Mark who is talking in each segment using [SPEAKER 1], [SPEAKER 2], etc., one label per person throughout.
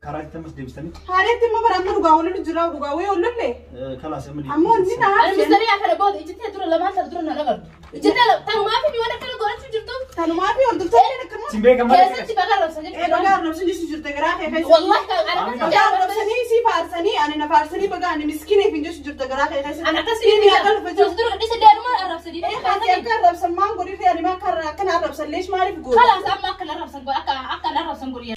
[SPEAKER 1] Karaa itti ammas deebistanii.
[SPEAKER 2] Haareetti immoo bara amma dhugaa waliin jira dhugaa wayii oollolle.
[SPEAKER 1] Kalaas amma
[SPEAKER 2] Ammoo inni na
[SPEAKER 3] Ani
[SPEAKER 2] hafe.
[SPEAKER 3] mistariyaa kana booda ijjitee dura lamaan sana dura na dhagartu. Ijjitee tanumaa fi waan akkana godhachuu jirtu.
[SPEAKER 2] Tanumaa fi hordoftoonni akkanuma.
[SPEAKER 1] Sin beekan malee.
[SPEAKER 3] Keessatti baga arrabsa
[SPEAKER 2] Ee
[SPEAKER 3] jechuudha.
[SPEAKER 2] baga arrabsan jechuun jirte garaa kee keessa.
[SPEAKER 3] Wallahi kan ana
[SPEAKER 2] Baga
[SPEAKER 3] akkasii
[SPEAKER 2] arrabsanii si faarsanii ani na faarsanii baga ani miskiiniif hin jechuun jirte garaa kee keessa.
[SPEAKER 3] Ana akkasii
[SPEAKER 2] Inni akka dhufa jiru.
[SPEAKER 3] dura dhisa deemaa arrabsanii.
[SPEAKER 2] Ee haati akka arrabsan maan godhirri ani maa akka akkana arrabsan leesh maaliif goota?
[SPEAKER 3] Kalaas amma akka arrabsan godhi akka akka arrabsan godhi.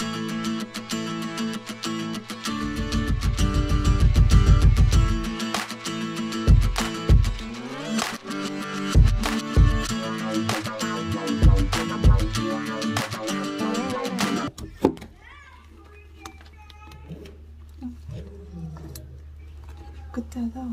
[SPEAKER 2] Guddaadha.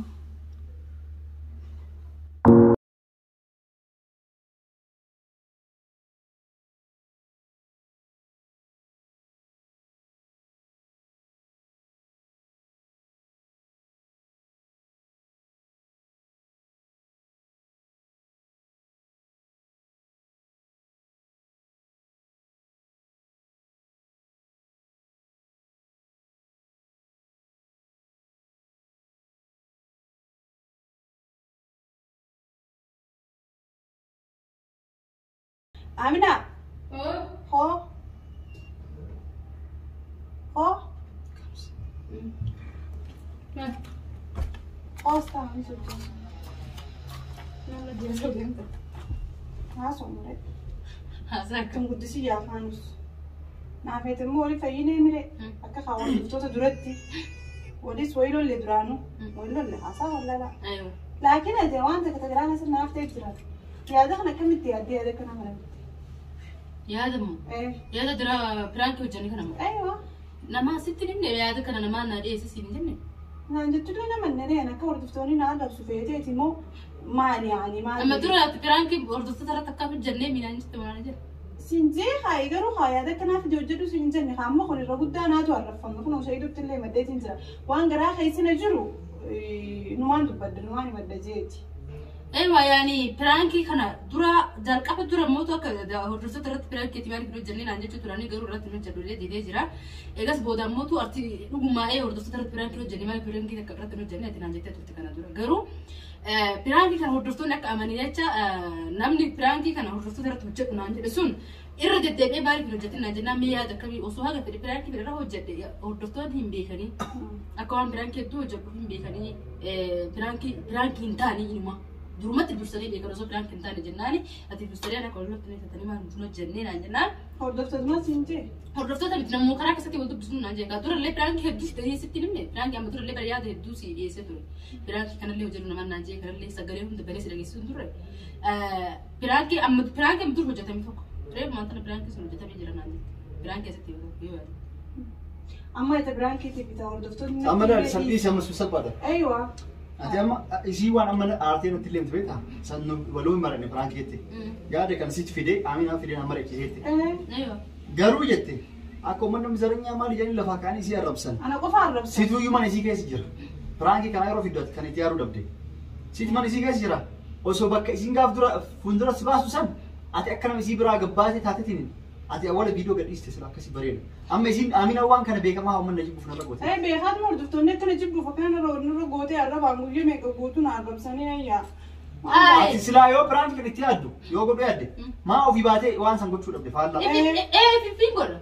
[SPEAKER 2] Amina. Hoo. Hoo. Hoo Haasoo Kan guddisii yaafaanus. Naafeet immoo wali fayyinee mire akka hordoftoota duratti walis wayi lolle duraanuu wayi lolle haasaa wallala. Laakiin ati waan takka takka keessa naaf ta'e jira. Yaada kana akkamitti yaaddee yaada kana mana bitte?
[SPEAKER 3] Yaadamu. Yaada dura piraankii hojjanne kana moo?
[SPEAKER 2] Aywa.
[SPEAKER 3] Nama sitti himne yaada kana namaa na dhiyeesse siin jenne.
[SPEAKER 2] Naan jechuun nama nanneen akka hordoftoonni na arrabsu feeteeti immoo maali yaani maali?
[SPEAKER 3] Amma dura piraankii hordoftoota irratti akka hojjannee miinaan jirti maal jedha.
[SPEAKER 2] Sinjee haayi garuu haa yaada akkanaaf ijoo hojjedhu sin jenne haa amma kun irra guddaa naatu arrabfame kun osoo iduutti illee maddeetiin jira. Waan garaa keessina jiru numaan dubbadda numaan himadda jeeti.
[SPEAKER 3] Eewa yaani piraankii kana dura jalqaba dura mootu akka hordoftoota irratti piraankiitti maaliif hin hojjennee naan jechuu turanii garuu irratti hin hojjedhu illee didee jira. Eegas booda mootu arti dhugumaa ee hordoftoota irratti piraankii hojjennee maaliif piraankii akka irratti hin hojjennee ati naan jettee turte kana dura garuu piraankii kana hordoftoonni akka amanii jecha namni piraankii kana hordoftoota irratti hojjedhu naan jedhe sun irra deddeebi'ee maaliif hin hojjetin naan jennaan mee yaada akkamii osoo haga fedhe piraankii irra hojjedhe hordoftoonni hin beekanii akka waan piraankii hedduu hojjedhu hin beekanii piraankii piraankii hin taane inuma. Durumatti dursanii beekan osoo piraankii hin taane jennaani ati dursanii akka walitti ni maal hin hojjennee naan jennaan.
[SPEAKER 2] Hordoftoota sinjee.
[SPEAKER 3] Hordoftoota miti namuu karaa keessatti wal dubbisnu naan jedha. Durallee piraankii hedduu si dhiyeessitti himne piraankii amma durallee bara yaada hedduu si dhiyeessee ture. Piraankii kanallee hojjennu namaan naan jedhe kanallee sagalee hunda balee si dhageessisuu hin turre. Piraankii amma piraankii amma dur hojjetame tokko. Reefu maanta piraankii sun hojjetamee jira naan jette. Piraankii keessatti yoo yaadu.
[SPEAKER 2] Amma ita biraankiitii fi hordoftoonni.
[SPEAKER 1] Amma daal salphiisi amma sun salphaadha.
[SPEAKER 2] Aywa.
[SPEAKER 1] Ati amma isii waan amma aartee nutti illee beektaa? San nu waluu hin maranne piraankii jette. Yaada kana sitti fidee Aminaa fidee nama mari'achiiseette. Garuu jette akka uummanni namni zaranyaa maali jedhanii lafaa ka'anii isii arrabsan.
[SPEAKER 2] Ana qofa arrabsan.
[SPEAKER 1] Situ iyyuu mana isii keessa jira. Piraankii kana yeroo fiddu ati kan itti yaaduu dhabde. Situ mana isii keessa jira. Osoo bakka isiin gaaf dura fuuldura si baasu san ati akka nama isii biraa gabbaatee taatetiin ati awwaala viidiyoo gadhiiste sila akkasii bareeda. Amma isiin Aminaa waan kana beekamaa uummanni jibbuuf narra goote.
[SPEAKER 2] Ee beekaatuma hordoftoonni akkana jibbuuf akkana nurra gootee arrabaan guyyaa meeqa guutuu na arrabsanii ayyaa.
[SPEAKER 1] Ati silaa yoo piraankii kan itti yaaddu yoo godhu yaadde maa ofii baatee waan san gochuu dhabde faallaa.
[SPEAKER 3] Ee hin godha.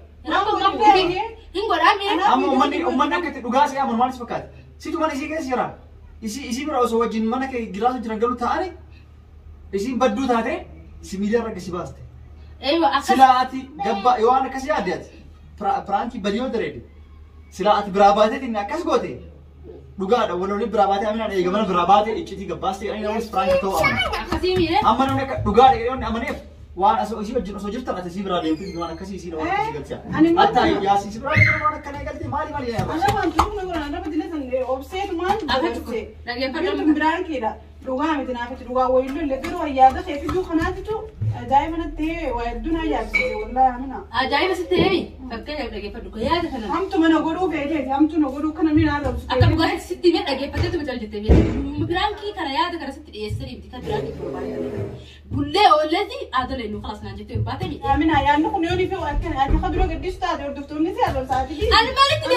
[SPEAKER 3] Hin godhaa mee.
[SPEAKER 1] Amma uummanni uummanni akka itti dhugaa si'aa maal si fakkaata? Situ mana isii keessa jira. Isii isii bira osoo wajjin mana kee jiraatu jiran galuu ta'ani isiin badduu taate si miidiyaa irra si baaste.
[SPEAKER 3] Eewa akkas.
[SPEAKER 1] Silaa ati gabbaa yoo waan akkas yaadde ati piraankii badii yoo dareede silaa ati biraa baatee inni akkas goote dhugaadha waloonni biraa baatee aminaan eega mana biraa baatee iccitii gabbaaste jedhanii namoonni piraankii ta'uu amanu.
[SPEAKER 3] Akkasii miidhee.
[SPEAKER 1] Amma namni akka dhugaadha jedhanii amaneef waan asoo isii wajjin osoo jirtan ati isii biraa deemtee waan akkasii isii waan akkasii galcha. Hatta yaasii isii biraa deemtee waan akkana galtee maali maali yaa
[SPEAKER 2] Ana waan turuuf na godhan arraba dila san obseetumaan
[SPEAKER 3] Akka dhaggeeffadhu.
[SPEAKER 2] Tun biraankiidha. Dhugaa miti naafiti dhugaa wayiillee illee garuu yaada kee fiduu kanaatitu ajaa'iba natti waa hedduu na ajaa'ibsiise wallaahi amina.
[SPEAKER 3] Ajaa'iba sitti himi fakkeenyaaf dhaggeeffadhu yaada kana.
[SPEAKER 2] Hamtu mana godhuu feeteeti hamtu na godhuu kana namni na arrabsu.
[SPEAKER 3] Akka dhugaatti sitti himee dhaggeeffatteetu bitaa jettee beektu. Piraankii kana yaada kana sitti dhiyeessanii miti kan piraankii barbaadanii. Bullee oolleeti aadalee nu kalaas naan jettee baatee miidhee.
[SPEAKER 2] Amina yaadni kun yoo ni fi akkana ati ka dura gaddisu taate hordoftoonni si arrabsaati.
[SPEAKER 3] Ani maalitti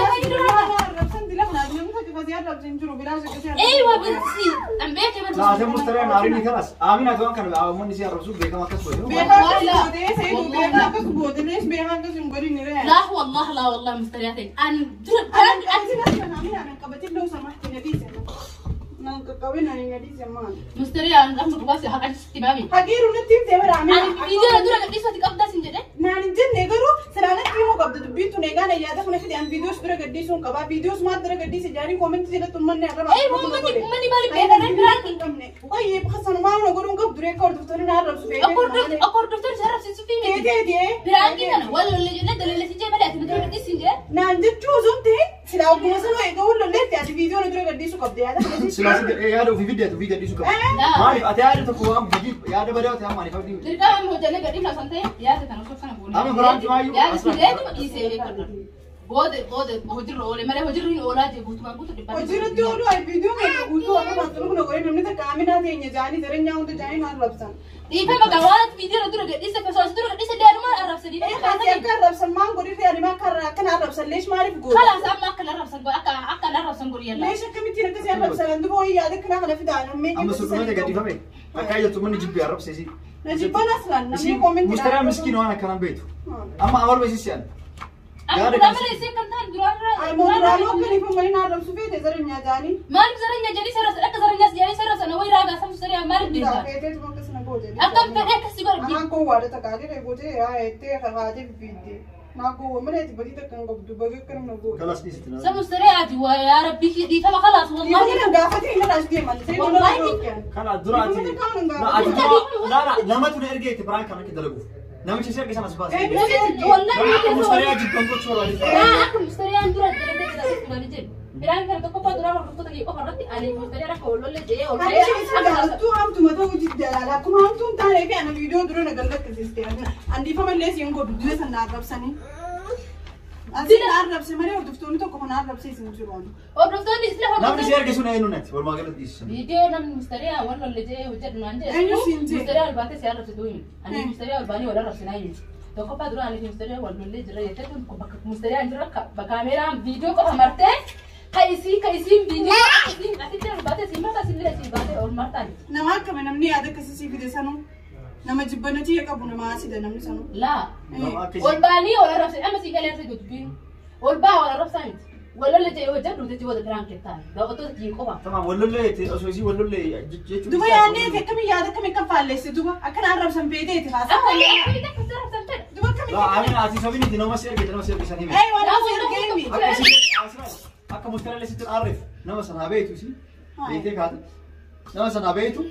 [SPEAKER 2] arrabse hin jiru bilaasha akkasii arrabse.
[SPEAKER 3] Eewa binsi an beekee barbaadu.
[SPEAKER 1] Laa mustariyaa naariin kanas. Amina tuan kan amonni si arrabsu beekama akkas godhe.
[SPEAKER 2] Beekaa akkas gootee Sa'idu beekaa akkas goote lees beekaa akkas hin godhin ree.
[SPEAKER 3] Laa wallah laa wallah mustariyaa ta'e an dura
[SPEAKER 2] Ani ani ani ani qabatin loo samahti nadiise. Nan qaqqabin ani nadiise maan.
[SPEAKER 3] mustariyaa an amma dhugaas haqa sitti maami.
[SPEAKER 2] Hagiiru natti himtee bara
[SPEAKER 3] Ani
[SPEAKER 2] amina.
[SPEAKER 3] viidiyoo dura gadhiisatti qabdaa sin jedhe.
[SPEAKER 2] Naan hin jenne garuu silaa natti himuu qabda dubbiin tun eegaan ayyaata kana fide an viidiyoos dura gadhiisuun qabaa viidiyoos maal dura gadhiise jaanii koomentii jalatti uummanni arraba.
[SPEAKER 3] Ee uummanni maaliif beekan piraanki?
[SPEAKER 2] Qoyyee sanumaan na godhuun qabdu reekka hordoftoonni na arrabsu fe'ee.
[SPEAKER 3] Akka hordoftoonni si arrabsiisuu fi miti.
[SPEAKER 2] Keeteeti.
[SPEAKER 3] Piraanki kana wal lollee jennee dalaleessi jee malee ati nu dura gadhiisin jee.
[SPEAKER 2] Naan jechuu osoo hin ta'in silaa ogguma sanuu eega wal lolleetti ati viidiyoo na dura gadhiisuu qabda yaada kana.
[SPEAKER 1] Silaa yaada ofii fidde ofii gadhiisuu qaba. Maaliif ati yaada tokko waan badii yaada badaa ta'e amma aniif abdii.
[SPEAKER 3] Dirqama amma hojjannee gadhiifna osoo hin ta'in yaada kana osoo kana goone.
[SPEAKER 1] Amma piraanki maayyuu
[SPEAKER 3] Yaada
[SPEAKER 1] asirra.
[SPEAKER 3] fideetuma dhiisee beekadha. Booda booda hojiirra oole malee hojiirra hin oolaa jee guutumaan guutuu dhibbaa.
[SPEAKER 2] Hojiirratti ooluu ay viidiyoo keenya guutuu akka baattuu kun godhee namni takka aminaa teenya jaanii jireenya hunda jaanii na arrabsan.
[SPEAKER 3] Dhiifama gaa waan ati viidiyoo dura gadhiise osoo dura gadhiise deemumaa arrabsanii.
[SPEAKER 2] Ee ati akka arrabsan maan godhirri ani akka akkana arrabsan leesh maaliif goota?
[SPEAKER 3] Kalaas amma akka arrabsan godhi akka akka arrabsan godhi yalla.
[SPEAKER 2] Leesh akkamittiin akkasii arrabsan duba wayii yaada akkanaa kana fidaan ammeen
[SPEAKER 1] Amma suphumata gadhiifame. Akka jettu manni jibbi arrabseesi.
[SPEAKER 2] Na jibban aslan namni koomentii.
[SPEAKER 1] Mustariyaa miskiin waan akkanaan beektu. Amma amaluma isii si'an.
[SPEAKER 3] Amma
[SPEAKER 1] Yaada
[SPEAKER 3] duraa
[SPEAKER 1] kana
[SPEAKER 3] malee isii kan ta'an duraarra.
[SPEAKER 2] Duraanuu akkaniif uummanni na arrabsu feete zaranyaa jaanii.
[SPEAKER 3] Maaliif zaranya jedhii sarara akka zaranyaas jedhii sarara sana wayii raagaa samsu sariyaa maaliif deemtaa?
[SPEAKER 2] Feeteetu akkas na goote.
[SPEAKER 3] Akkam fedhee akkasii godhi.
[SPEAKER 2] Anaan koo waada takkaatee gootee yaa ettee haatee fiiddee. Naa gowwa mana itti badii takka hin qabdu baga akkana na goote.
[SPEAKER 1] Kalas dhiisitti.
[SPEAKER 3] Samu sariyaati waa yaa rabbii dhiifama kalaas
[SPEAKER 2] Dhiifama
[SPEAKER 3] wallahi.
[SPEAKER 2] na gaafatee inni as deeman.
[SPEAKER 3] Wallahi.
[SPEAKER 1] Kana dura ati. Ati dura namatu na ergeetti piraank kan akka dalaguuf. Namicha si erge sana as baase.
[SPEAKER 3] Wallahi.
[SPEAKER 1] Mustariyaa jibban gochuu barbaade.
[SPEAKER 3] Akka mustariyaan dura dalagee jedhu jedhu. Biraan kana tokkoffaa duraa hordoftoota kee qofa irratti ani mustariyaa akka wal jedhee ol
[SPEAKER 2] Ani ishee jaalattuu hamtuma ta'uu jiddaalaala. Akkuma hamtuun taanee fi ana viidiyoo dura na gallakkisiiste. An dhiifama illee siin godhu dura sana arrabsanii. Asi na arrabse malee hordoftoonni tokko kana arrabsiisin jiru.
[SPEAKER 3] Hordoftoonni isla
[SPEAKER 1] Namni si
[SPEAKER 3] hordoftoonni.
[SPEAKER 1] erge sun eenyu natti walumaa galatti dhiisisan.
[SPEAKER 3] Viidiyoo namni mustariyaa wal lolle jedhee hojjedhu naan jedhe.
[SPEAKER 2] Eenyu siin jedhe?
[SPEAKER 3] Mustariyaa ol baatee si arrabsitu himi. Ani mustariyaa ol baanii wal arrabsinaa himi. Tokkoffaa dura ani mustariyaa wal lollee jira jettee kun bakka mustariyaan jira kaameeraan viidiyoo qofa martee ka isii ka isiin viidiyoo isiin asitti ol baatee siin martaa siin bira siin baatee ol martaa miti.
[SPEAKER 2] Nama akkami namni yaada akkasii sii fide sanuu nama jibbanatii qabu nama asida namni sanuu.
[SPEAKER 3] Laa.
[SPEAKER 1] Nama akka
[SPEAKER 3] Ol baanii wal arrabsan amma sii galee arrabsa dubbiin. Ol baa wal arrabsaa miti. Wal lolle jedhee hojjedhu jechi wal biraan kettaan. Daawwattoota kiyya qofa.
[SPEAKER 1] Tamam wallollee osoo isii wallollee jechuun.
[SPEAKER 2] Duba yaadnee akkamii yaada akkamii kan faalleesse duba akkana arrabsan feeteeti haasaa.
[SPEAKER 3] Akka akkamitti akkas arrabsan fedha.
[SPEAKER 2] Duba akkamii.
[SPEAKER 1] Laa Amina ati sobiniti nama si ergite nama si erge san hime.
[SPEAKER 2] Ee waan si ergee
[SPEAKER 1] Akka isii akka mustariyaan sitti arreef nama sana beektu isii beektee kaate nama sana beektu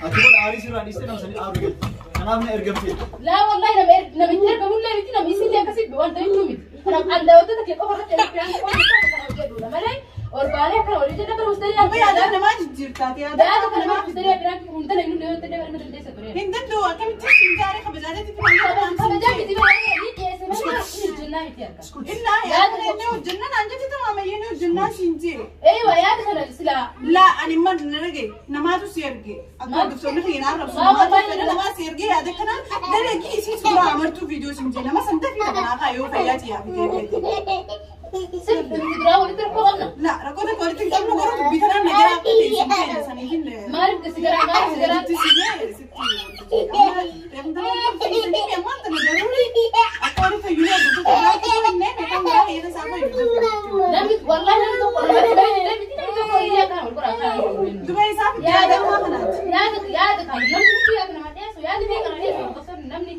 [SPEAKER 1] ati booda aarii sirraa dhiistee nama sanii aaru galte. Kanaaf na ergamtee.
[SPEAKER 3] Laa wallahi nama namitti ergamullee miti namni isillee akkasii wanta jechuu miti. Kanaaf an daawwattoota kee qofa irratti biraan qofa kana hojjedhudha malee ol baanee akkana walii jedha bara mustariyaa.
[SPEAKER 2] Duba yaada namaa jijjiirtaati yaada
[SPEAKER 3] Yaada kana
[SPEAKER 2] namaa
[SPEAKER 3] bara mustariyaa biraan hunda namni yoo ta'e nama dandeessa ture.
[SPEAKER 2] Hin danda'u akkamitti siin gaarii kabajaateetti
[SPEAKER 3] Kabajaa miti bara ni dhiyeesse malee ni hojjennaa miti harka.
[SPEAKER 2] Illaa yaada inni hojjennaa naan jetti tamaamayyee inni hojjennaa siin jee.
[SPEAKER 3] Eeyyuu yaada kana silaa
[SPEAKER 2] Laa ani imma na dhagaye namaatu si erge akka hordoftoonni kiyya na arrabsu namaatu fedha namaa si erge yaada kana dalagii isii suuraa amartuu viidiyoo siin jee nama san dafii kanaa kaa yoo fayyaa xiyyaa fitee feete.
[SPEAKER 3] Sirbi duraa walitti rakkoo qabna.
[SPEAKER 2] Laa rakkoo tokko walitti hin qabnu garuu dubbii kanaan nagaa akka ta'e siin feene saniif hin.
[SPEAKER 3] Maaliif si garaa maaliif si garaa
[SPEAKER 2] Sitti si gee sitti. Amma amma tana garuu akka wali fayyuu hordoftoota biraa akka hin kan biraa heera isaa fayyadu.
[SPEAKER 3] Namni wallahi namni tokko namni tokko illee akkana wal qoraa kana.
[SPEAKER 2] Duba isaaf yaada ammaa kanaati.
[SPEAKER 3] Yaada yaada kan namni hundi yaada nama dhiyeessu yaada biyya kana dhiyeessu osoo namni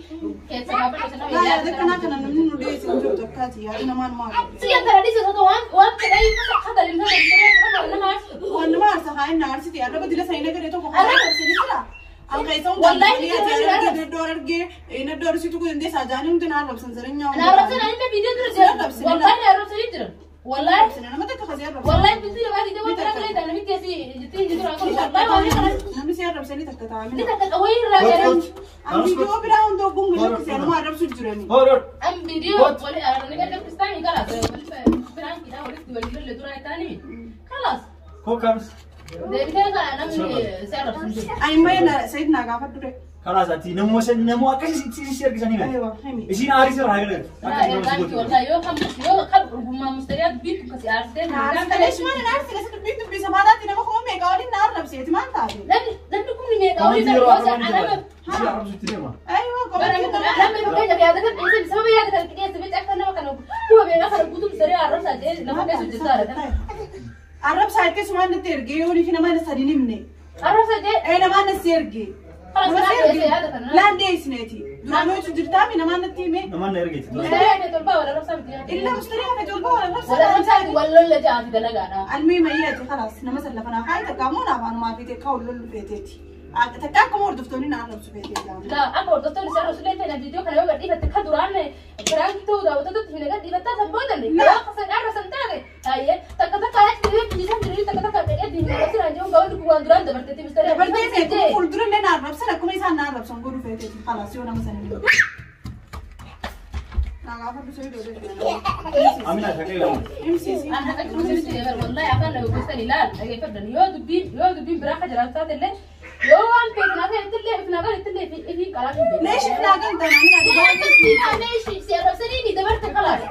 [SPEAKER 3] keessa dhaabbatu nama
[SPEAKER 2] Laa yaada akkanaa kana namni nu dhiyeessu hin jiru takkaati yaada namaan maal.
[SPEAKER 3] Si akka dhiyeessu osoo waan waan fedhii hata hin ta'e nama aarsu.
[SPEAKER 2] Waan nama aarsa haa inni aarsiti arraba dila sanii nagaree tokko kan arrabsanii jira. An keessa hundi
[SPEAKER 3] Wallahi
[SPEAKER 2] naddoo argee naddoo arsitu kun dandeessaa jaanii hundi na arrabsan zaranyaa
[SPEAKER 3] Na arrabsan ani illee viidiyoo dura jira. Wallahi na arrabsanii jiran. Wallahi
[SPEAKER 2] Nama takka kasii arrabsan.
[SPEAKER 3] wallahi biltii lamaa diidee waan biraa galee namitti asii jettiin jiru akka wallahi waan kana
[SPEAKER 2] Namni si arrabsanii takka
[SPEAKER 3] ni
[SPEAKER 2] taa'amina.
[SPEAKER 3] takka qawwee irraa galan.
[SPEAKER 2] An viidiyoo biraa hunda ogguun gadi nama arrabsu jirani.
[SPEAKER 1] Hor hor.
[SPEAKER 3] An viidiyoo wali arrabni gargar kristaanii kalaas wali biraan kidhaa walitti walii lolle dura taanii kalaas.
[SPEAKER 1] Koo kamis.
[SPEAKER 3] Deebitee kana namni si arrabsu hin jiru.
[SPEAKER 2] Ani immoo Sayid naa gaafadhu dure.
[SPEAKER 1] Kalaas ati namuma san namuu akkasii si ergisanii miti.
[SPEAKER 2] Aywa himi.
[SPEAKER 1] Isiin aarii sirraa haa galatu. Akka
[SPEAKER 3] Laa
[SPEAKER 1] nama si
[SPEAKER 3] ergaan
[SPEAKER 1] gootu.
[SPEAKER 3] wallahi yoo kan yoo kan dhugummaa mustariyaa dubbiin kun kasi aarsee
[SPEAKER 2] Leesh maal na arsine si dubbiin dubbii samaadaatti nama kuma meeqa waliin na arrabseeti maal taate?
[SPEAKER 3] Namni kun meeqa olii
[SPEAKER 1] Komantii yeroo
[SPEAKER 3] barbaasa
[SPEAKER 1] armaan
[SPEAKER 3] anama
[SPEAKER 1] jira. Isii arrabsutti deema.
[SPEAKER 2] Aywa komantii
[SPEAKER 3] Namni fakkeenya yaada kan dhiyeesse sababa yaada kan dhiyeesse beekta akka nama kana kuma meeqa kana guutuu mustariyaa arrabsaa jedhee lafa keessa hojjetaa dha.
[SPEAKER 2] Arrabsaa akkasumaan natti ergee yoo ni nama sadi himne.
[SPEAKER 3] Arrabsaa jedhee
[SPEAKER 2] Ee namaan nasi ergee.
[SPEAKER 3] Khalas,
[SPEAKER 2] Nama si
[SPEAKER 3] naa
[SPEAKER 2] ergee.
[SPEAKER 3] dhiyeesse yaada kana.
[SPEAKER 2] Laan dhiyeessineeti. Duraan hojii jirtaami namaan natti hime.
[SPEAKER 1] Namaan na ergeeti.
[SPEAKER 3] Mustariyaa ta'e tolbaa wal arrabsaa miti.
[SPEAKER 2] Illa mustariyaa fi tolbaa wal
[SPEAKER 3] Wal
[SPEAKER 2] arrabsaa.
[SPEAKER 3] arrabsaa wal lolla ja'aati dalagaadha.
[SPEAKER 2] Almii mayyaati khalaas nama san lafa naa kaayi takka ammoo naaf anumaa fi takka wal lollu feeteeti. Takka akkuma hordoftoonni na arrabsu feeteeti.
[SPEAKER 3] La akka hordoftoonni isaa rasuulee ta'e viidiyoo kana yoo gadhiifatte ka duraan piraankii ta'uu daawwattootatti hin gadhiifattaa san boodanne yoo akka san arrasan taate hayyee takka takka achi dhibee biyyisan jiru takka takka dhaqee diinee qabsiiraan jiru gabaabni kun waan duraan dabarteetti mistariyaa.
[SPEAKER 2] Dabartee feete fuuldura illee na arrabsan akkuma isaan na arrabsan godhu feeteeti khalaas yoo nama san hin Naa gaafadhu sa'ii
[SPEAKER 1] Amina shaqee lama.
[SPEAKER 2] MCC.
[SPEAKER 3] An haqa jiru sirriitti eegal wallahi afaan nama gosan ilaal dhageeffadhan yoo dubbiin biraa akka jiraatu taate illee yoo waan feetu naa ta'e illee if naa gale illee ifi qalaa hin beeku.
[SPEAKER 2] Leesh naa galta naa
[SPEAKER 3] Meeshii si arrabsanii ni dabarte khalaas.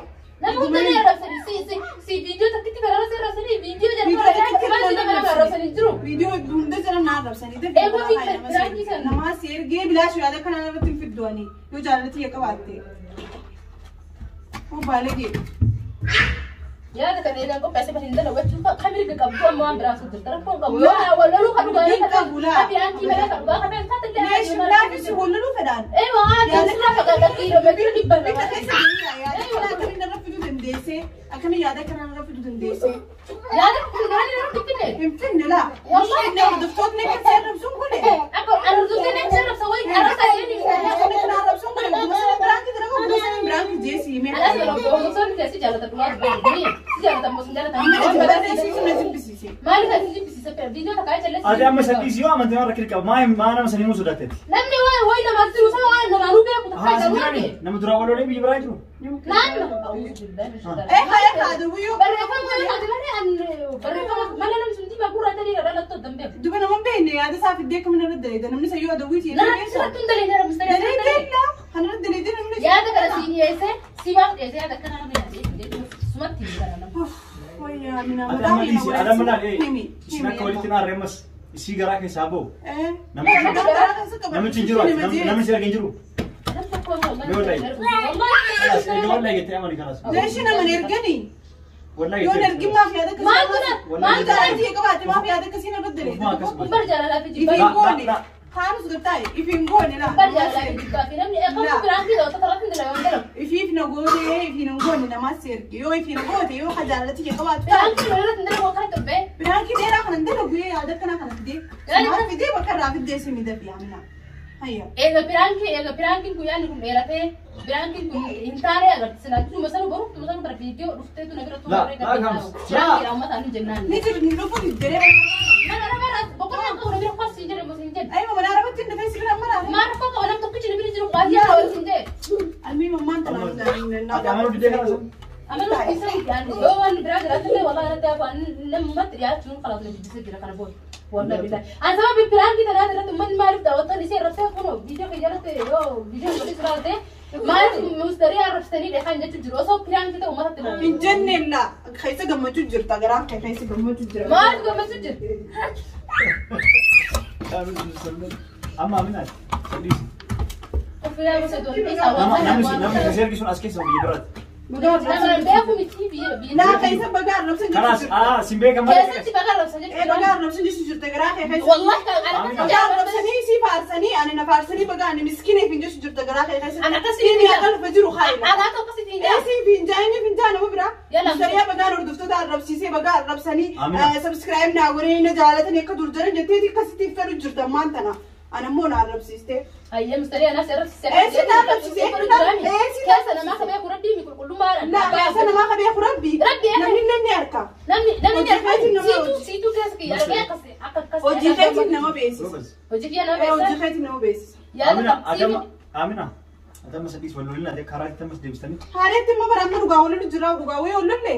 [SPEAKER 3] Nama hunda ni arrabsanii si si si viidiyoo takkitti kana si arrabsanii viidiyoo jalqaba maal nama nama arrabsanii jiru.
[SPEAKER 2] Viidiyoo hunda jala na arrabsanii
[SPEAKER 3] Eeguu fi piraankii sana.
[SPEAKER 2] Namaa si ergee bilaash yaada kana irratti hin fidduani yoo jaalala qabaatte. Obbaalee gee.
[SPEAKER 3] Yaada kana eegaan qopheessee bari hin dalagachuu kan mirga qabdu amma waan biraa jirta rakkoon qabu yoo naa wal loluu kan dhugaa
[SPEAKER 2] Hin qabu laa.
[SPEAKER 3] kan piraankii malee kan dhugaa kan feetu taate illee
[SPEAKER 2] Leesh laafis wal loluu fedhaan.
[SPEAKER 3] Eewa haa sirraa fagaadha kiiloomeetira dhibba
[SPEAKER 2] Bikka
[SPEAKER 3] lama.
[SPEAKER 2] keessa jiru yaada kana akkamiin irra fiduu dandeessee akkamiin yaada kana irra fiduu dandeessee.
[SPEAKER 3] Yaada kun gaarii irratti finne.
[SPEAKER 2] Hin finne laa.
[SPEAKER 3] Wallahi.
[SPEAKER 2] Inni hordoftootni kan si arrabsuun kuni.
[SPEAKER 3] Akka arrabsuun nama arrabsa wayi arrabsa jedhanii
[SPEAKER 2] Hordoftootni kan arrabsuun kuni guma sana biraanki dalagu guma sana biraanki jeesi himee.
[SPEAKER 3] Alas hordoftoonni keessi jaalata dhugaa dubbatanii si jaalatan moo sin jaalatan.
[SPEAKER 2] Amma itti barreessisu na jibbisiise.
[SPEAKER 3] Maaliif ati jibbisiisa viidiyoo takkaa jalatti.
[SPEAKER 1] Ati amma sadii yoo amantii waan rakkina qaba maa nama sanii muu sodaatteeti.
[SPEAKER 3] Namni waan wayi namaaf jiru sana waan namaanuu beeku takkaa
[SPEAKER 1] Haa
[SPEAKER 3] garuu
[SPEAKER 1] jirani
[SPEAKER 3] arge.
[SPEAKER 1] nama duraa wal lolee biyya biraa jiru.
[SPEAKER 3] Naannoo.
[SPEAKER 2] Eh haya kaadu guyyuu.
[SPEAKER 3] Barreeffama yoo taate malee an barreeffama malee namni sun diimaa gurraacha dhiira dhalattoo dambeeku.
[SPEAKER 2] Duba nama hin beekne yaada isaa fiddee akkamiin irra daleeda namni sayyoo adawwiiti.
[SPEAKER 3] Nama sirratti hin daleedha mistariyaa.
[SPEAKER 2] Daleedha. Kan irra daleedha namni.
[SPEAKER 3] Yaada kana siin dhiyeessee si maaf dhiyeessee yaada akkana nama yaadee sumatti hin gara nama.
[SPEAKER 2] Wayyaa mina
[SPEAKER 1] Ati amma dhiisi ati amma laal isin akka walitti naarree ammas isii garaa keessaa ba'u. Namichi hin jiru namni si argin jiru.
[SPEAKER 3] Nam tokko
[SPEAKER 1] Yoo ta'e. Kalaas egaa wallahi jettee amani kalaas.
[SPEAKER 2] Leeshi nama hin ergani.
[SPEAKER 1] Wallahi
[SPEAKER 2] Yoo hin
[SPEAKER 1] jettee.
[SPEAKER 2] ergin maaf yaada akkasii.
[SPEAKER 3] Maal godha? Maal godha?
[SPEAKER 2] Jaalala qabaatte maaf yaada akkasii irra
[SPEAKER 1] Ofuma akkas
[SPEAKER 2] daleeda.
[SPEAKER 1] godha.
[SPEAKER 3] Bar jaalalaa fi
[SPEAKER 2] Ifi
[SPEAKER 3] jibbaa.
[SPEAKER 2] hin goone. Kaanus gartaa'e ifi hin goone laa.
[SPEAKER 3] Bar jaalalaa fi jibbaa fi namni kamtu biraan fi ta'u tarratti hin dalagu hin dalagu.
[SPEAKER 2] Ifiif na goone ifiin hin goone namaas si erge yoo ifiin goote yoo ka jaalala qabaattu
[SPEAKER 3] Biraan
[SPEAKER 2] taate.
[SPEAKER 3] kun walirratti hin dalagu akkana torbee.
[SPEAKER 2] Biraankii dheeraa kana hin dalagu yaada akkana kana fidee. Maal fidee bakka irraa fiddee si miidhafi amina. Hayya.
[SPEAKER 3] Eega biraanki eega biraankiin kun yaadni kun dheeratee biraankiin kun hin taane agarsiisa. Tuma sana boru tuma sana bara viidiyoo dhufteetu na bira tuma
[SPEAKER 1] La,
[SPEAKER 3] barree
[SPEAKER 1] la,
[SPEAKER 3] gabbii
[SPEAKER 1] kams.
[SPEAKER 3] taa'u. Biraankiidha uummata nu jennaan.
[SPEAKER 2] Ni jiru ni dhufu jedhee.
[SPEAKER 3] Mana nama boqonnaa qabu na bira kos hin jedhe mos hin jedhe.
[SPEAKER 2] Ayma mana arabatti hin dhufee si bira mara.
[SPEAKER 3] Maal rakkoo qaba nam tokkichi na bira jiru qaasii haa wal hin jedhe.
[SPEAKER 2] Almii mammaan tanaan
[SPEAKER 1] Ati amanuu diddee kana sun.
[SPEAKER 3] Amaluu isa yaani yoo waan biraa jiraatullee wallahi irratti hafu namumatti dhiyaachuun khalaas na jibbisee jira kana booda. Wallahi billahi. An sababa biraankii tanaa irratti uummanni maaliif daawwattoonni isee arrabsee kunoo viidiyoo kiyya irratti yoo viidiyoo godhee jiraate maaliif mustarii arrabsanii dheekan jechuun jiru osoo piraankii ta'e uummatatti himamu.
[SPEAKER 2] Hin jenneen laa keessa gammachuu jirta garaan kee keessa gammachuu jira.
[SPEAKER 3] Maaliif gammachuu jira?
[SPEAKER 1] Amma aminaati. Sadii.
[SPEAKER 3] Ofirraa gosa doon isaa waan
[SPEAKER 1] Namni
[SPEAKER 3] kana
[SPEAKER 1] namni si ergisuun as keessa biyya biraatti.
[SPEAKER 3] Nama beeku miti biyya biyya.
[SPEAKER 2] Laa keessa bagaa arrabsan
[SPEAKER 1] Kalaas
[SPEAKER 2] jirtu.
[SPEAKER 1] aa sin beekan malee.
[SPEAKER 3] Keessatti baga arrabsan
[SPEAKER 2] Ee
[SPEAKER 3] jechuudha.
[SPEAKER 2] bagaa arrabsan jirtu jirta garaa kee keessa.
[SPEAKER 3] Wallahi kan ana
[SPEAKER 2] Bagaa arrabsanii si faarsanii ani na faarsanii bagaa ani miskineef hin jirtu jirta garaa kee keessa.
[SPEAKER 3] Ana akkasii
[SPEAKER 2] Inni akka lafa jiru haayila.
[SPEAKER 3] Ana akka akkasitti hin
[SPEAKER 2] Ee
[SPEAKER 3] jaa.
[SPEAKER 2] si finjaanii finjaa nama biraa.
[SPEAKER 3] Yala.
[SPEAKER 2] Mustariyaa bagaan hordoftoota arrabsiisee bagaa arrabsanii
[SPEAKER 1] Amina.
[SPEAKER 2] sabskiraayib naa godhanii na jaalatanii akka dur jiran jetteeti akkasitti fedhu jirta ammaan tana. Ana immoo na arrabsiiste.
[SPEAKER 3] Hayyee mustarii anaas arrabsiise.
[SPEAKER 2] Ee, si na arrabsiise. Ee, si na
[SPEAKER 3] Keessa namaa kabee kurabbii mi qulqullummaadhaan.
[SPEAKER 2] Laa keessa namaa qabee rabbi.
[SPEAKER 3] Rabbi, ee.
[SPEAKER 2] Namni illee ni arka.
[SPEAKER 3] Namni namni
[SPEAKER 2] Hojii keetiin nama
[SPEAKER 3] siituu
[SPEAKER 2] hojii.
[SPEAKER 3] siituu keessa kiyya argee akkas akka akkas.
[SPEAKER 2] Hojii keetiin nama beeksisa.
[SPEAKER 3] Hojii kiyya nama
[SPEAKER 2] Ee, hojii
[SPEAKER 3] beeksisa.
[SPEAKER 2] keetiin nama beeksisa.
[SPEAKER 3] Yaada
[SPEAKER 1] Amina
[SPEAKER 3] qabsiisu.
[SPEAKER 1] adama Amina adama sadiis wal lolina ta'e karaa itti ammas deebistanii
[SPEAKER 2] Haaleetti immoo bara amma dhugaa waliin jira dhugaa wayii oollee.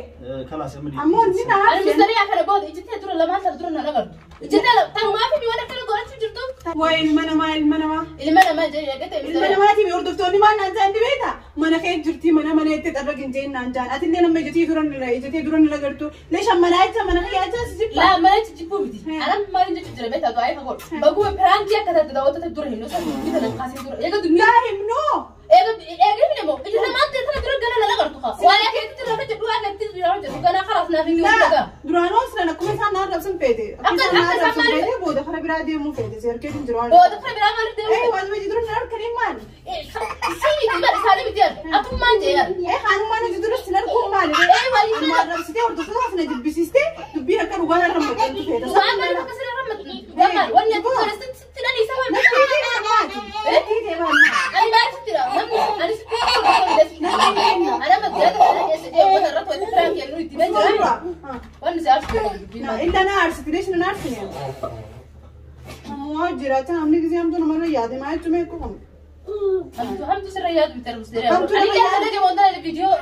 [SPEAKER 1] kalaas amma
[SPEAKER 2] Ammoo inni na
[SPEAKER 3] Ani
[SPEAKER 2] hafe.
[SPEAKER 3] mustarii kana booda ijjittee dura lamaan sana dura na agartu. Ijjittee tanumaa fi waan akkana godhachuu jirtu.
[SPEAKER 2] Waa ilma namaa ilma namaa.
[SPEAKER 3] Ilma namaa jedhee eeggate.
[SPEAKER 2] Ilma namaatiif hordoftoonni maal naan jaan beektaa? Mana kee jirti mana mana itti xarra ginjeen naan jaan. Ati illee nama ijatee dura ni ijatee dura ni agartu. Leeshaan mana jecha mana kee jecha si jibba.
[SPEAKER 3] Laa mana jijjibbuu miti. Anam maal jechuun jira beektaa du'aa eega godhu. Baguma piraankii akka taate daawwattoota dura hin osoo dubbii tana kaasee dura. Eega dubbii
[SPEAKER 2] Laa himnoo.
[SPEAKER 3] Eega eega himne moo ija namaa tana dura gana lala gartu kaa. Waan akka itti jira hojjedhu waan akka itti jira hojjedhu gana kalaas naaf hin jiru dhagaa.
[SPEAKER 2] Duraanoo sinan akkuma isaan naan rabsan feete. Akkuma isaan naan
[SPEAKER 3] Akka- akka
[SPEAKER 2] rabsan
[SPEAKER 3] isaan
[SPEAKER 2] feete booda kara biraa deemuu feete. Seerkee hin jiru waan.
[SPEAKER 3] Booda kana biraa maaliif
[SPEAKER 2] Eh
[SPEAKER 3] deemu?
[SPEAKER 2] waan hojii dura na harkanii maali?
[SPEAKER 3] Si miti bar isaanii miti yaadu. Atummaan jee yaadu.
[SPEAKER 2] Eh hanumaan hojii dura sin arguun maali?
[SPEAKER 3] Eh, waliin
[SPEAKER 2] Amma arrabsitee hordoftoota na jibbisiistee dubbiin akka dhugaan irra maxxantu feete.
[SPEAKER 3] Waan maaliif akka sirrii rammaddu? Waan maal? Wanni ati tola sitti dhani isa waan.
[SPEAKER 2] Natti ta'e maati? Natti ta'e maali?
[SPEAKER 3] Ani maal sitti dha? Namni ani sitti dha. Ana magaalaa kana keessa deemu wanta irratti wanti piraankii jennu itti nan jira. Wanni si aarsu dubbiin maal?
[SPEAKER 2] Illa na aarsiti leeshi na aarsine. Ammoo jiraata namni gisee hamtuu namarra yaade maa jechuun meeqa qabu?
[SPEAKER 3] Hamtu hamtu sirra yaadu miti argu
[SPEAKER 2] Hamtu
[SPEAKER 3] Ani
[SPEAKER 2] irra
[SPEAKER 3] keessa dhage wanta viidiyoo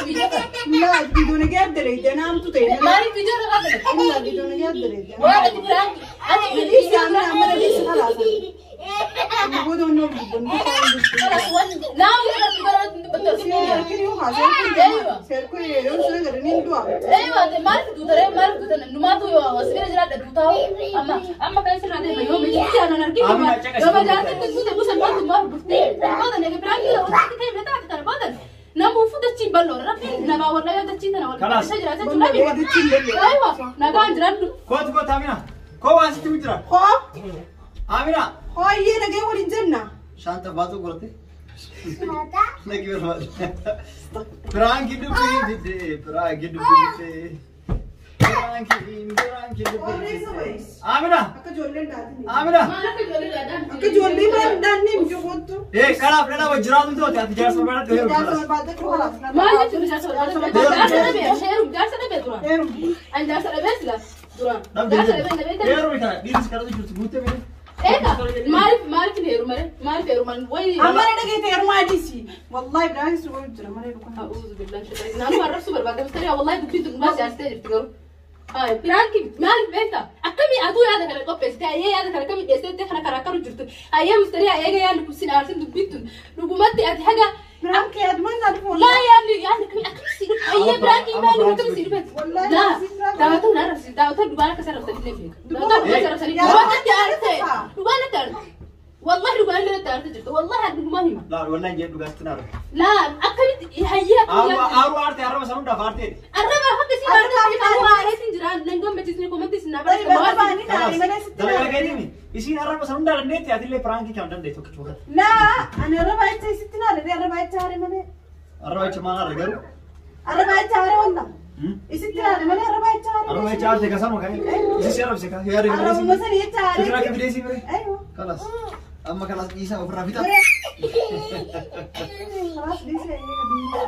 [SPEAKER 3] viidiyoo kana.
[SPEAKER 2] Laa viidiyoo nagee adda leeyde na hamtu ta'e.
[SPEAKER 3] Maaliif viidiyoo irra kaafate?
[SPEAKER 2] Laa viidiyoo nagee adda leeyde.
[SPEAKER 3] Waan ati piraankii ati
[SPEAKER 2] Dhiisi
[SPEAKER 3] viidiyoo
[SPEAKER 2] amna amma dhiisi kalaasa. Amma booda onnoo dubbannu.
[SPEAKER 3] kalaas waan naamu irratti bara dubbattu.
[SPEAKER 2] Seerkii yoo haa seerkii yeroo sun agaranii hin du'a.
[SPEAKER 3] Eeyyuu maaliif duutare maaliif duutan numaatu yoo sibira jiraadha duutaa amma amma kan sirraa deema yoo meeshaa aanan arginu yoo jaartiin duute buusan maaltu maal dhuftee booda nega biraan yoo hojii ta'e bira taate tana booda namuu fuudhachiin bal'oo rabbiin namaa warra yoo dachii tana wal
[SPEAKER 1] Kalaas.
[SPEAKER 3] keessa jiraata jechuudha. Eeyyuu nagaan jiraadhu.
[SPEAKER 1] Kootu kootu Amina. Koo waan sitti jira.
[SPEAKER 2] Hoo
[SPEAKER 1] Amina.
[SPEAKER 2] hooyyee nagee waliin jenna.
[SPEAKER 1] Shaanta baatu godhate. Nagi barbaade. Piraankii dubbii fidee piraankii dubbii fidee. Piraankii piraankii dubbii fidee. Amina.
[SPEAKER 2] Akka ijoolleen daatini.
[SPEAKER 1] Amina.
[SPEAKER 3] Maal akka ijoollee daadhaan.
[SPEAKER 2] Akka ijoollee maal daannee mijuu kootu.
[SPEAKER 1] Ee kanaaf dhala wajjiraatu ta'e ati jaarsa barbaadde heeru.
[SPEAKER 2] Jaarsa barbaadde kalaas.
[SPEAKER 3] Maal jechuun jaarsa jaarsa dhabee heerum jaarsa dhabee duraan.
[SPEAKER 2] Heerum.
[SPEAKER 3] Ani jaarsa dhabee sila duraan. Jaarsa dhabee dhabee
[SPEAKER 1] Heeru kana dhiirris kadhatu jirtu guuttee mee.
[SPEAKER 3] Eega maaliif maaliif hin heeru malee maaliif heeru malee wayi.
[SPEAKER 2] Amma na dhageete heerumaa adiisi. Wallahi biraan suura jira malee dhugaa.
[SPEAKER 3] أعوذ بالله من الشيطان الرجيم. أنا الرسول بربعة مستريح والله دبيت ما سياستي جبت قالوا هاي برانكي مالك بيتا أكمي أدو هذا كان قبس تا أيه هذا كان كمي ديست تخنا كراكرو جرت أيه مستريح أيه يعني كوسين عارفين دبيت ربما أدي حاجة
[SPEAKER 2] Biraan kee adumaan naa dhufu
[SPEAKER 3] لا يعني يعني كمي أكمي سيرو أيه برانكي مالك كمي سيرو بس
[SPEAKER 2] والله
[SPEAKER 3] لا
[SPEAKER 2] العظيم برانكي.
[SPEAKER 3] دعوته نعرف دعوته دوباره كسر رفسني فيك دعوته كسر رفسني
[SPEAKER 2] يا
[SPEAKER 3] دوباره
[SPEAKER 2] رب.
[SPEAKER 3] تعرف دوباره تعرف والله دوباره تعرف جرت والله ما هي
[SPEAKER 1] Laa wallaan jedhu dhugaatti naa dhufe.
[SPEAKER 3] لا أكمي هيا
[SPEAKER 1] Aaruu aartee arraba sana hundaaf aartee.
[SPEAKER 3] Arraba akka si barbaade kan waareetiin jira nan gammachiisni komantii sinna
[SPEAKER 2] Barbaadni naa malee sitti
[SPEAKER 1] Dalagaa keetiin isiin arraba sana hundaa dandeetti atillee piraankii kan dandeettu akka cuukan.
[SPEAKER 2] Laa ani arraba jecha sitti naa dhadhee arraba jecha haare malee.
[SPEAKER 1] Arraba jecha maal arra garuu?
[SPEAKER 2] Arraba jecha haare walla. Isitti naa malee arraba jecha haare.
[SPEAKER 1] Arraba jecha aarte kasama kan isi si arrabse kan yaada
[SPEAKER 2] Arrabuma sani jecha haare.
[SPEAKER 1] Fikira akka fidee si bire.
[SPEAKER 2] Aywa.
[SPEAKER 1] Kalas. Amma kalas dhiisaa ofirraa fixa.
[SPEAKER 2] Kalaas dhiisee eega biyya.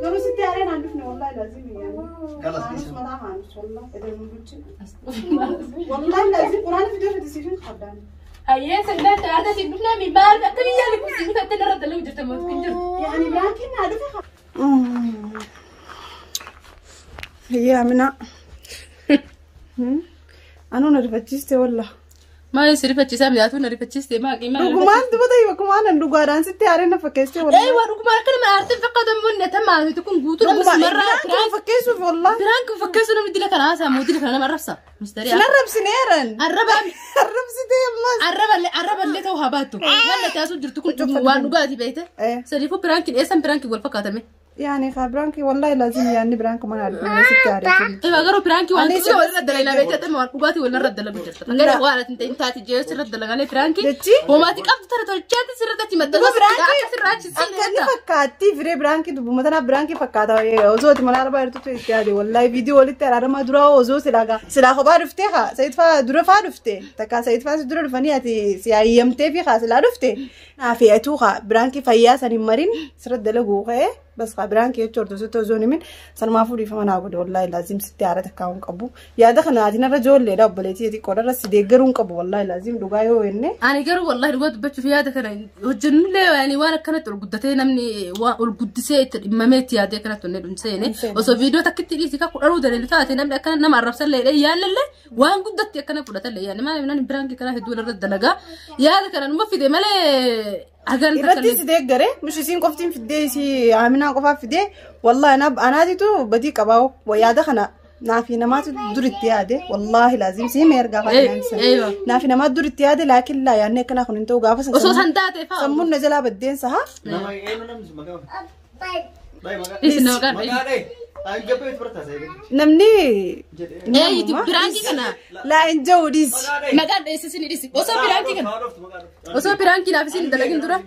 [SPEAKER 2] Garuu sitti haaree naan dhufne wallahi laazim yaani.
[SPEAKER 1] Kalas
[SPEAKER 2] Haanus
[SPEAKER 1] dhiisaa.
[SPEAKER 2] mataa haanus wallahi edel mul'uchi. Wallahi laazim quraana fidee fide siifin qabdaan.
[SPEAKER 3] Hayyee sannaa taata si dhufna mi maal akka biyya liqu si dhufte narra dalagu jirta mootu hin jiru.
[SPEAKER 2] Yani biraankiin naa dhufe. Hayyaa Amina. Anuu na rifachiiste wallah.
[SPEAKER 3] Maal si rifachiisaa miidhaatu na rifachiiste maa qimaa.
[SPEAKER 2] Dhugumaan dubbata akkuma aanan dhugaadhaan sitti haaree na fakkeessite wallah.
[SPEAKER 3] Eewa dhugumaan akka nama aartiin fakkaatu immoo natamaa miti kun guutuu nama simarraa
[SPEAKER 2] Dhugumaan fakkeessuuf wallah.
[SPEAKER 3] Biraan kun fakkeessu namni dila kana haasaa moo dila kana nama arrabsa. Mistariyaa.
[SPEAKER 2] Sin arrabsineeran.
[SPEAKER 3] Arraba
[SPEAKER 2] Arrabsitee ammas.
[SPEAKER 3] arraballee arraballee ta'uu haa baattu. Waan na taasisuu jirtu kun waan dhugaatii beekte. Sadiifuu biraankiin eessan biraankiin wal fakkaatame.
[SPEAKER 2] Yani kaa biraankii wallahi laazim yaanni biraankii mana arginu sitti haaree.
[SPEAKER 3] Egaa garuu piraankii waan
[SPEAKER 2] Ani
[SPEAKER 3] tuqee walirra dalagaa beekte waan dhugaatii walirra dalagu jirta. Gara waan ati hin taate jee sirra dalagalee piraankii.
[SPEAKER 2] Jechi?
[SPEAKER 3] Homaati qabdu tana tolchaatti sirra achi
[SPEAKER 2] Duba
[SPEAKER 3] maxxansa
[SPEAKER 2] biraankii
[SPEAKER 3] akka sirra achi
[SPEAKER 2] akka inni fakkaatti firee biraankii dubbuma tanaaf biraankii fakkaata osoo ati mana arbaa jirtutti itti yaade wallahi viidiyoo walitti araaramaa dura osoo silaa silaa kophaa dhuftee haa sayid faa dura faa dhufte takka sayid faa si dura dhufanii ati si hayyamtee fi haa silaa dhufte naaf atuu haa biraankii fayyaa san hin marin sirra dalaguu ka'ee Bas biraan kee jechuun hordoftoota osoo hin himin sanumaafuu dhiifama naa godhe wallaahi laazim sitti haara takkaa hin qabu. Yaada kana ati narra ijoolleedha obboleettii xiqqoodha irra si deeggaruu hin qabu wallaahi laazim dhugaa yoo jenne.
[SPEAKER 3] Ani garuu wallahi dhugaa dubbachuuf yaada kana hojjennullee yaani waan akkanatti ol guddatee namni waan ol guddisee itti dhimmamee itti yaadee akkanatti onnee dhumseene osoo viidiyoo takkitti dhiisi ka kudhanuu daleelu taate namni akkana nama arrabsallee jedhee yaallallee waan guddatti akkana fudhatallee yaani maaliif namni biraan kana hedduu irratti dalagaa yaada kana numa fide malee hagan
[SPEAKER 2] Irratti si deeggare mishi isiin qoftiin fiddee isii Aminaa qofaaf fidee wallaahi anaatitu badii qabaa yaada kana naafi namaatu duritti yaade wallaahi laazim si hime ergaa
[SPEAKER 3] Eeywa.
[SPEAKER 2] naafi namaatu duritti yaade laakiin laa yaadne akkanaa kun hin ta'u gaafa san
[SPEAKER 3] Osoo san taate fa'aa.
[SPEAKER 2] sammuun na jalaa baddeensa haa
[SPEAKER 1] Nama eenyu namni maqaa? Dhayi maqaa.
[SPEAKER 3] Dhiisi nama maqaan dhayi.
[SPEAKER 1] Maqaa dhayi. Ani gabbee itti barataa ta'e.
[SPEAKER 2] Namni
[SPEAKER 3] Eeyyiti piraankii kana
[SPEAKER 2] laa hin jiru dhiisi.
[SPEAKER 3] maqaan dheessisin dhisi osoo piraankii kana osoo piraankii naaf isin dalagin dura.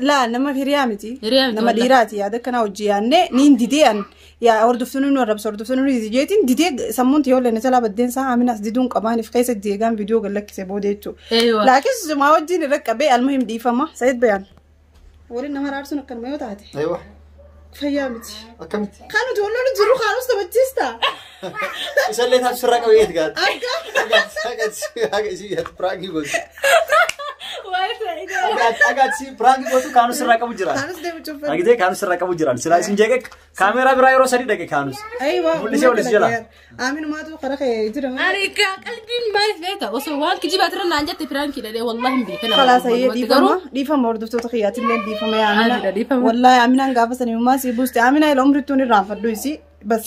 [SPEAKER 2] Laa nama hiriyaa miti.
[SPEAKER 3] Hiriyaa miti
[SPEAKER 2] Nama
[SPEAKER 3] wallah.
[SPEAKER 2] dhiiraati yaada akkanaa hojii yaadne niin didee an yaa hordoftoonni nu arrabsa hordoftoonni nu dideetiin didee sammuun yoo lenne jalaa baddeensa Aminaas diduun qabaaniif keessa deegaan viidiyoo gad lakkise booda jechuudha.
[SPEAKER 3] Eeywa.
[SPEAKER 2] Laakiin sumaa wajjin irra qabee almuhim dhiifama. Sayid Bayaan. Waliin nama raarsuun akkanuma yoo taate
[SPEAKER 1] Aywa.
[SPEAKER 2] fayyaa miti.
[SPEAKER 1] Akkamitti?
[SPEAKER 2] Kan nuti wal lolu jiru kaanus taphachiista.
[SPEAKER 1] Isallee taatu sirraa qabee eeti gaata.
[SPEAKER 2] Akka.
[SPEAKER 1] Haga isii yaatu piraangii gootu.
[SPEAKER 3] Waa'ee
[SPEAKER 1] Haga isii piraangii gootu kaanus sirraa qabu jira.
[SPEAKER 2] Kaanus deebichuuf.
[SPEAKER 1] Argitee kaanus sirraa qabu jiran. Silaa isin jeeqe kaameeraa biraa yeroo sadii dhaqe kaanus.
[SPEAKER 2] Aywa.
[SPEAKER 1] Mul'isee olis jala.
[SPEAKER 2] Aminumaatu karaa kee jira.
[SPEAKER 3] Ani qalbiin maaliif beekta osoo waan kijibaatirra naan jette piraankii dhadhee wallahi hin beekan.
[SPEAKER 2] خلاص هي dhiifama dhiifama hordoftoota kiyyaatillee dhiifama yaa
[SPEAKER 3] Adida,
[SPEAKER 2] Amina.
[SPEAKER 3] dhiifama.
[SPEAKER 2] Wallahi Aminaan gaafa sanii ummaa sii buuste Amina ila umrittuun irraanfadhu isii bas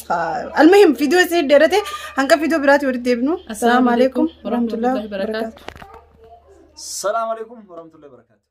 [SPEAKER 2] almuhim viidiyoo isii dheerate hanga viidiyoo biraatti walitti deebinu. Assalaamu alaikum warahmatullahi wabarakatuh.
[SPEAKER 1] Salaamu alaikum warahmatullahi wabarakatuh.